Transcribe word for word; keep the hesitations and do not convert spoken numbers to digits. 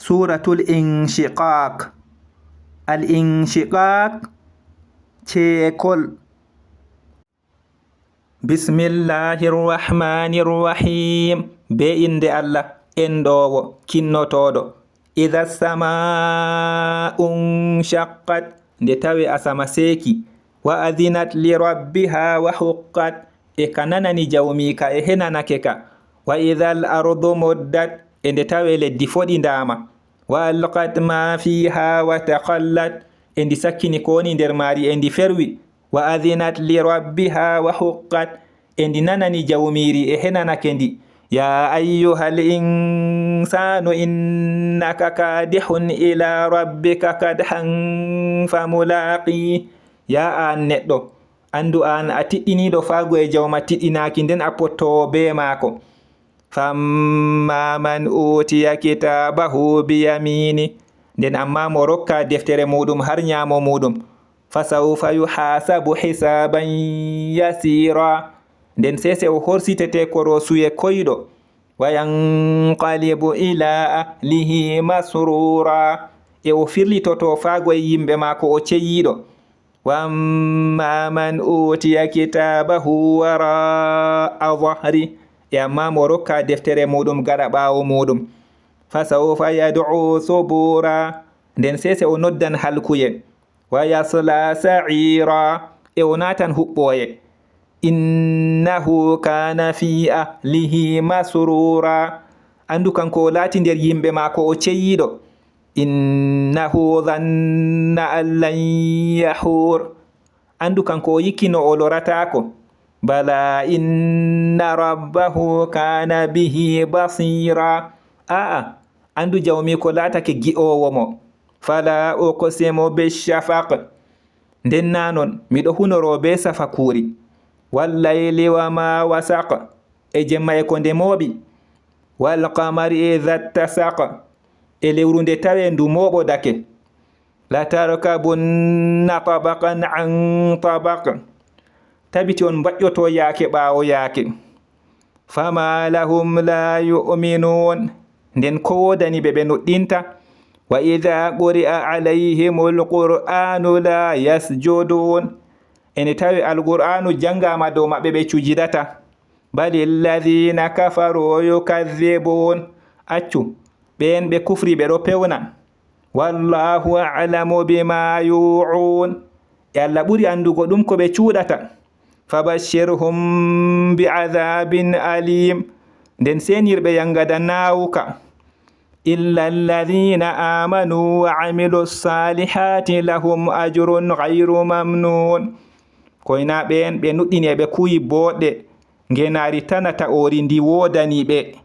Suuratul Inshiqaaq. Al Inshiqaaq, ceekol. Bismillahir Rahmanir Rahim. Bee innde Allah, enɗoowo, kinnotooɗo. Idha samaa'u nshaqqat, nde tawi asama seeki. Wa adhinat li rabbiha wa huqqat, e ka nanani jawmiika e henanake ka. Wa idhal ardu muddat, e nde tawi leddi foɗindaama. Wa alqat ma fiha wa takhallat, e ndi sakkini ko woni nder maari e ndi ferwi. Wa adhinat li rabbiha wa huqqat, e ndi nanani jawmiiri e henanake ndi. Ya ayyuhal insanu innaka kadihun ila rabbika kadhan famulaqi. Ya aan neɗɗo, anndu aan a tiɗɗiniiɗo faago e jawma tiɗɗinaaki, nden a pottoowo bee maako. Fa amma man utiya kitabahu bi yamini, nden amma mo rokka deftere muuɗum har nyaamo muuɗum. Fa sawfa yuhasabu hisaban yasira, nden sese o horsitete korosuye koyɗo. Wa yanqalibu ila ahlihi masrura, e o firlitoto faago e yimɓe maako o ceyiiɗo. Wa amma man utiya kitabahu wara'a dhahri, e amma mo rokka deftere muuɗum gaɗa ɓaawo muuɗum. Fa sawfa yad'u subura, nden sese o noddan halkuye. Wa yasla sa'ira, e o naatan huɓɓooye. Innahu kana fi ahlihi masrura, anndu kanko o laati nder yimɓe maako o ceyiiɗo. Innahu dhanna an lan yahur, anndu kanko o yikkino o lorataako. Bala inna rabbahu kana bihi basira, a'a, anndu jawmiiko laatake gi'oowo mo. Fala uqsimu bishafaq, nden naa non miɗo hunoro bee safakuuri. Wallayli wa ma wasaq, e jemma e ko nde mooɓi. Wal qamari idha ttasaq, e lewru nde tawe ndu mooɓodake. La tarkabunna tabaqan an tabaq, tabiti on mbaƴƴoto yaake ɓaawo yaake. Fama lahum la yu'minun, nden ko woodani ɓe ɓe nuɗɗinta? Wa idha quri'a alayhimul qur'anu la yasjudun, ene tawi alqur'aanu janngaama dow maɓɓe ɓe cujidata. Balil ladhina kafaru yukadhibun, accu, ɓeen ɓe kufri ɓe ɗo pewna. Wallahu a'lamu bima yu'un, e Allah ɓuri anndugo ɗum ko ɓe cuuɗata. Fabashshirhum bi adhabin alim, nden seenir ɓe yangada naawuka. Illa alladhina amanu wa amilu salihati lahum ajrun ghayru mamnun, koyna ɓeen ɓe nuɗɗini e ɓe kuuyi booɗɗe, ngenaari tana ta'ori ndi woodani ɓe.